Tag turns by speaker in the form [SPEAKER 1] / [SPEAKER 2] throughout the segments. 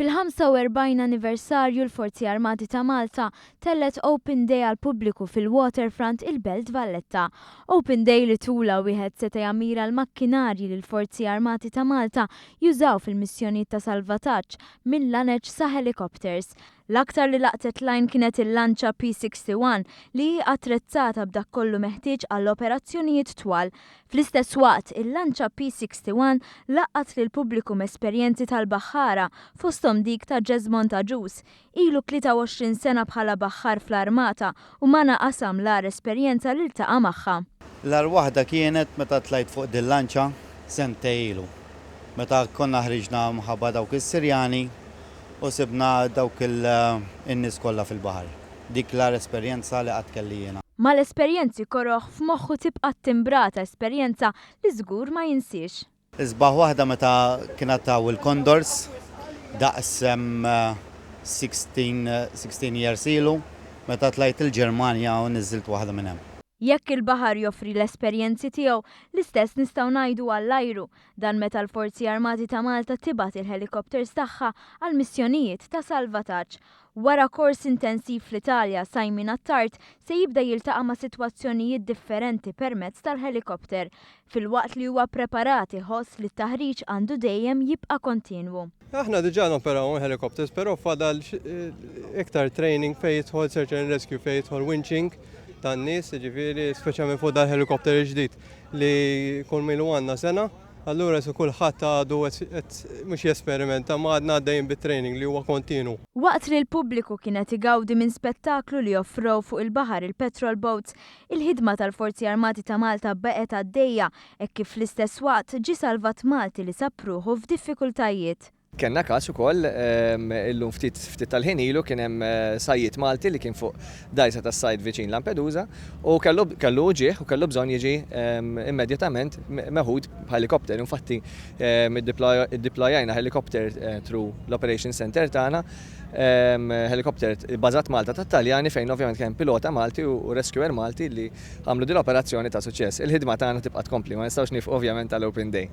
[SPEAKER 1] Fil-45 anniversarju l-Forzi Armati ta' Malta tellgħet Open Day għall-pubbliku fil-Waterfront il-Belt Valletta. Open Day li tulha wieħed seta' jammira l-makkinarji li l-Forzi Armati ta' Malta jużaw fil-missjonijiet ta' salvataġġ minn laneċ sa helicopters. L-aktar li laqtet l-għajn kienet il-lanċa P-61 li hi attrezzata b'dak kollu meħtieġ għal operazzjonijiet twal. Fl-istess waqt, il-lanċa P-61 laqqgħet lill-pubbliku m'esperjenzi tal-baħħara, fosthom dik ta' Jesmond Agius. Ilu 23 sena bħala baħħar fl-Armata u magħna qasam l-agħar esperjenza li ltaqa' magħha.
[SPEAKER 2] L-agħar waħda kienet meta tlajt fuq dil-lanċa sentejn ilu, meta konna ħriġna mħabba dawk is-Sirjani u sibna dawk in-nies kollha fil-baħar. Dik l-agħar esperjenza li qatt kelli jiena.
[SPEAKER 1] Mal-esperjenzi koroh, f'moħħu tibqa' ttimbrata esperjenza li żgur ma jinsiex.
[SPEAKER 2] Isbaħ waħda meta kien għad hawn il-Condors daqs 16 years ilu meta tlajt il-Ġermanja u niżżilt waħda minn hemm.
[SPEAKER 1] Jekk il-baħar joffri l-esperjenzi tiegħu, l-istess nistgħu ngħidu għall-ajru. Dan meta l-Forzi Armati ta' Malta tibgħat il-ħelikopters tagħha għal missjonijiet ta' salvataġġ. Wara kors intensiv fl-Italja, Simon Attard se jibda jiltaqa' ma' sitwazzjonijiet differenti permezz tal-ħelikopter. Filwaqt li huwa preparat iħoss li t-taħriġ għandu dejjem jibqa' kontinwu.
[SPEAKER 3] Aħna diġà noperaw helicopters, però fadal iktar training fejn jidħol search and rescue, fejn jidħol winching tan-nies, jiġifieri speċjalment fuq dal-helicopter il-ġdid. li kull min ilu għandna sena, allura su kulħadd għadu qed mhux jesperimenta ma għadna għaddejjin bit-training li huwa kontinu.
[SPEAKER 1] Waqt li l-pubbliku kien qed igawdi minn spettaklu li offrew fuq il-baħar il-petrol boats, il-ħidma tal-Forzi Armati ta' Malta baqgħet għaddejja hekk kif fl-istess waqt ġie salvat Malti li sab ruħu f'diffikultajiet.
[SPEAKER 4] Kellna każ ukoll illum ftit ftit tal-ħin ilu kien hemm sajjied Malti li kien fuq dgħajsa tas-sajd viċin Lampedusa u kellu kellu uġigħ u kellu bżonn jiġi immedjatament meħud b'ħelikopter. Infatti iddiplojajna helikopter through l-operation centre tagħna, helikopter bbażat Malta tat-Taljani fejn ovvjament kien hemm pilota Malti u rescuer Malti li għamlu din l-operazzjoni ta' suċċess. Il-ħidma tagħna tibqa' tkompli, ma nistgħux nieqfu ovvjament għall-open day.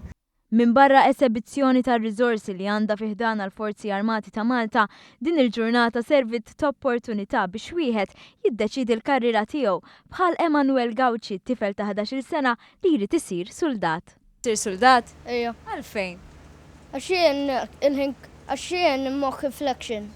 [SPEAKER 1] Minbarra esebizzjoni tar-riżorsi li għandha fi ħdanha l-Forzi Armati ta' Malta, din il-ġurnata serviet t'opportunità biex wieħed jiddeċiedi l-karriera tiegħu, bħal Emanuel Gauci, tifel ta' 11-il sena li jrid isir suldat. Issir suldat?
[SPEAKER 5] Ejja.
[SPEAKER 1] Għalfejn?
[SPEAKER 5] Għax jien il-ħin għax jien moħħi fl-action.